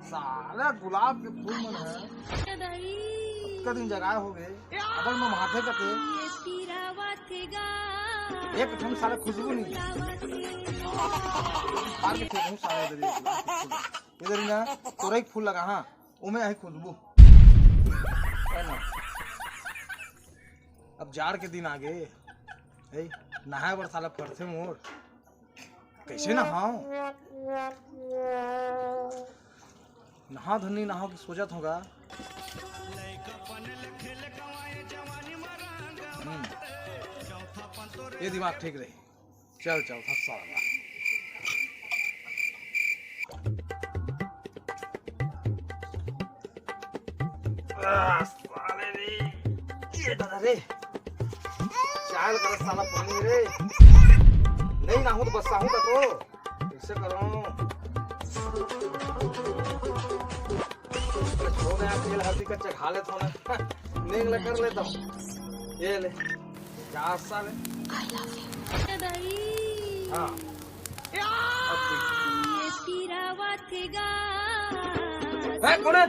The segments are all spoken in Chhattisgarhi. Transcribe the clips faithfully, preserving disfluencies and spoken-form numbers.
साला गुलाब के फूल मन है। कतका दिन जगाए हो गए, अबड़ ममाथे कते। एक ठन साला खुशबू नहीं। मार के फेंकूं साला इधर ये गुलाब के फूल। इधर ही ना, तोरई के फूल लगा, हाँ, ओमे आई खुशबू। है ना? अब जाड़ के दिन आ गे, ए, नहाए बर साला परथे मोर। कैसे नहाओ? नहा धन्नी नहाओ कि सोचत होगा। हम्म। ये दिमाग ठीक रही। चल, चल, फंसा होगा। आ, साले रे। ये दादा रे। चाल कर साला पानी रे। नहीं नहाऊं तो बस्साहूं का तो। कैसे करूं? छोड़ यार, तेल हल्दी का चखा लेता हूं ना। नहीं, ले कर लेता हूं। ये ले। चार साल है। हाँ। अब देख। है, कौन है?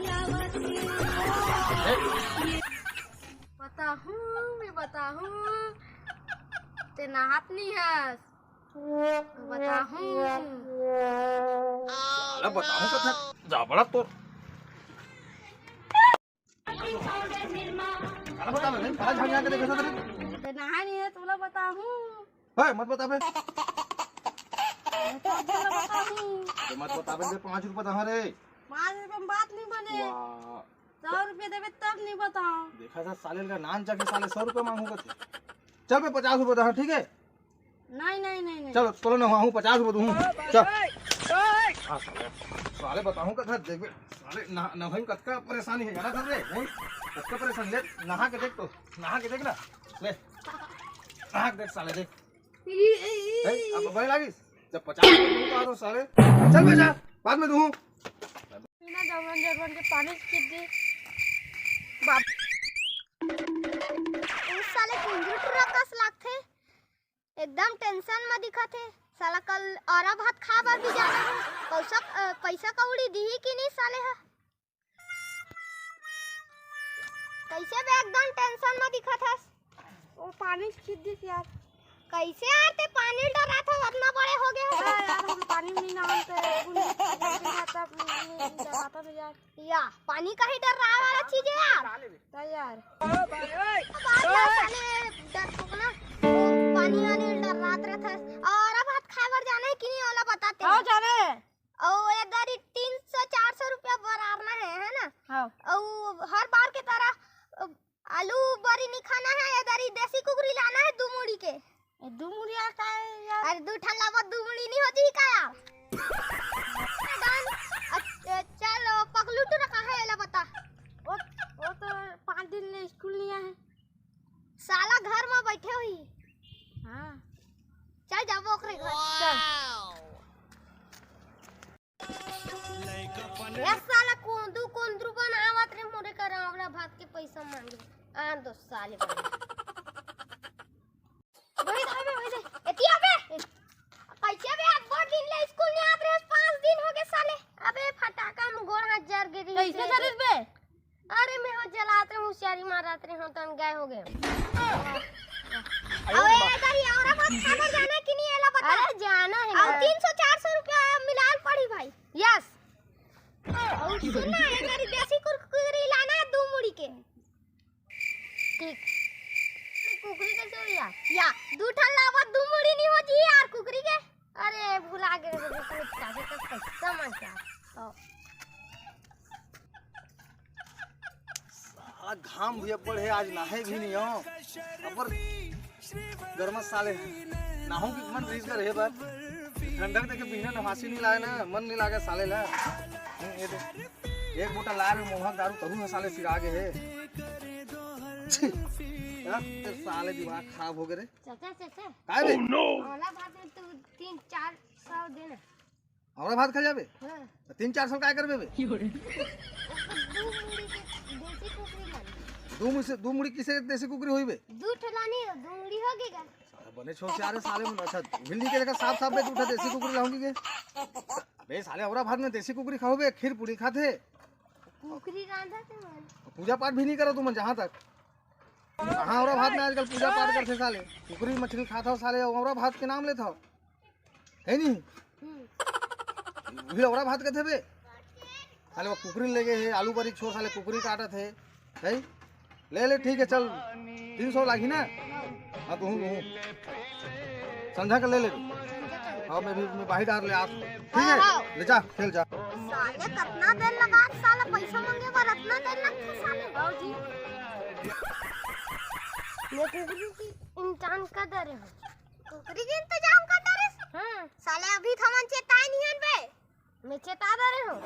बताहूँ, मैं बताहूँ। ते नहात नहीं हस। बताहूँ। साला बताहूँ कथे, जा बड़ा तोर। अरे बता बे, कहाँ झांक झांक के देखत हस रे? ते नहाय नहीं है, तोला बताहूँ। हे, मत बता बे। तोला बताहूँ। ते मत बता बे, पाँच रुपया दहा रे। पाँच रुपया में बात नहीं बने। वाह। सौ रुपया देबे तब नहीं बताओ। देखा था साले का नान चाके साले सौ रुपया मांगू कथे। चल बे, पचास रुपया दहा, ठीक है? नहीं, नहीं, नहीं, नहीं। चलो, चलो ना, हूँ पचास रुपया दूँ। चल। हाँ, साले, साले बताहूँ कथा, देख बे, साले नहा, नहाई में कतका परेशानी है, जाना था रे, नहीं? कतका परेशान, ले, नहा के देख तो, नहा के देख ना, ले, नहा के देख साले, देख। ए, अब बड़े लागिस, जब पचास रुपया दूँ तो साले, चल बे जा, बाद में दूँ। बिना जवन जवन के पानी खींच दी। बाप। उ साले कुंजरू टुरा कस लागथे। एकदम टेंशन म दिखत हे। साला कल अरा भात खा बर भी जाना हे। पैसा, अ, पैसा कौड़ी दिही कि नहीं साले ह? कैसे बे एकदम टेंशन म दिखत हस? वो पानी खींच दिस यार। कैसे यार ते पानी डरात हो, अतना बड़े हो गए हो। अरे यार, हम पानी में नहीं नहाते, गुंडी, गुंडी रहता, डराता तो यार। या, पानी का ही डर रहा वाला चीज है यार। तो यार। अब आज यार साले डर को ना, पानी वानी डर रात रहता है। अरा भात खाए बर जाना है कि नहीं, ओला बताते हैं। जाने। अउ ए दरी तीन सौ चार सौ रुपया बरारना है, है ना? हाँ। अउ हर बार के तरह, अ, आलू बरी नहीं खाना है, ए दरी देसी कुकरी लाना है दू मुड़ी के। ए, दू मुड़ी आता है यार। अरे दू ठन लावा, दू मुड़ी नहीं हो जी का यार? डन। अ, चलो, पगलू टुरा कहाँ है, एला बता। वो, वो तो पाँच दिन ले स्कूल नहीं आए। साला घर में बैठे हुई। हाँ। चल जाबो ओकरे घर। चल। ए साला कोंदू कोंदरू बनावत रे मोरे कर अरा भात के पैसा मांगे। आन दो साले बने। वही दे, वही दे। एती अबे। कैसे बे, अब्बड़ दिन ले स्कूल नहीं आत रहे, पाँच दिन हो गए साले। अबे फटाका में गोड़ हाथ जर गे रही कैसे से। जरिस बे? अरे मैं हो जलात रहे, होशियारी मारत रहे हो, तन गए हो गए। अबे इधर ही अरा भात खाबर जाना कि नहीं, एला बता। अरे जाना है और ना। तीन सौ चार सौ रुपया मिलाल पड़ी भाई। यस। और सुन ना, ए दरी देसी कुरकुरी लाना है दू मुड़ी के। ठीक। कुकरी कैसे हो यार? या, दू ठन लावा, दू मुड़ी नहीं हो जी यार कुकरी के। अरे भुला गए रे, कुकरी का के तो पैसा मांग के। तो साला घाम भी अब्बड़ है, आज नहाए भी नहीं हो। अब्बड़ गरमा साले नहाऊं कि मन रीस कर हे बर। ठंडा देखे बिना नहासी नहीं लाए ना, मन नहीं लागे साले ला। हम्म, ये दे। एक बोतल लाए रे मोहन दारू, तहू ह साले सिरा गे हे। छी, यार, तेरे साले दिमाग खराब हो गए रे। चाचा, चाचा। काय बे? ओला भात में तू तीन चार सौ देना। अरा भात खा जाबे? हाँ। तो तीन चार सौ काय करबे बे? दू मुड़ी के देसी कुकरी लानी। दू मुड़ी से, दू मुड़ी किसे देसी कुकरी होई बे? दू ठो लानी है, दू मुड़ी हो गई का? साला बने छोड़ से आ रहे साले मन। अच्छा, मिल नहीं के देखा साफ साफ बे, दू ठो देसी कुकरी लाऊंगी के? बे साले, अवरा भात में देसी कुकरी खाओ बे, खीर पूरी खाथे। कुकरी रांधा थे मन। पूजा पाठ भी नहीं करो तुमन जहाँ तक। कहाँ अवरा भात में आजकल पूजा पाठ करथे साले? कुकरी मछली खात हो साले, अवरा भात के नाम लेत हो, है नहीं? हम्म। भी अवरा भात कथे बे। साले वो कुकरी ले गए हे, आलू बारी छोर साले कुकरी काटत हे। है? ले ले, ठीक है, चल। तीन सौ लागी ना? हाँ, तू हूँ, तू हूँ। संझा के ले ले। हाँ, मैं भी मैं बाहर डाल ले आज। ठीक है, ले जा, खेल जा। साले कितना देर लगा, साले पैसा मांगे बर इतना देर लगथे साले। बाबूजी, मैं कुकरी की इंतजाम कर दे रहे हूँ। कुकरी के इंतजाम कर दे रहे? हाँ। साले अभी तो हमन चेताए नहीं हन बे। मैं चेता दे रहे हूँ।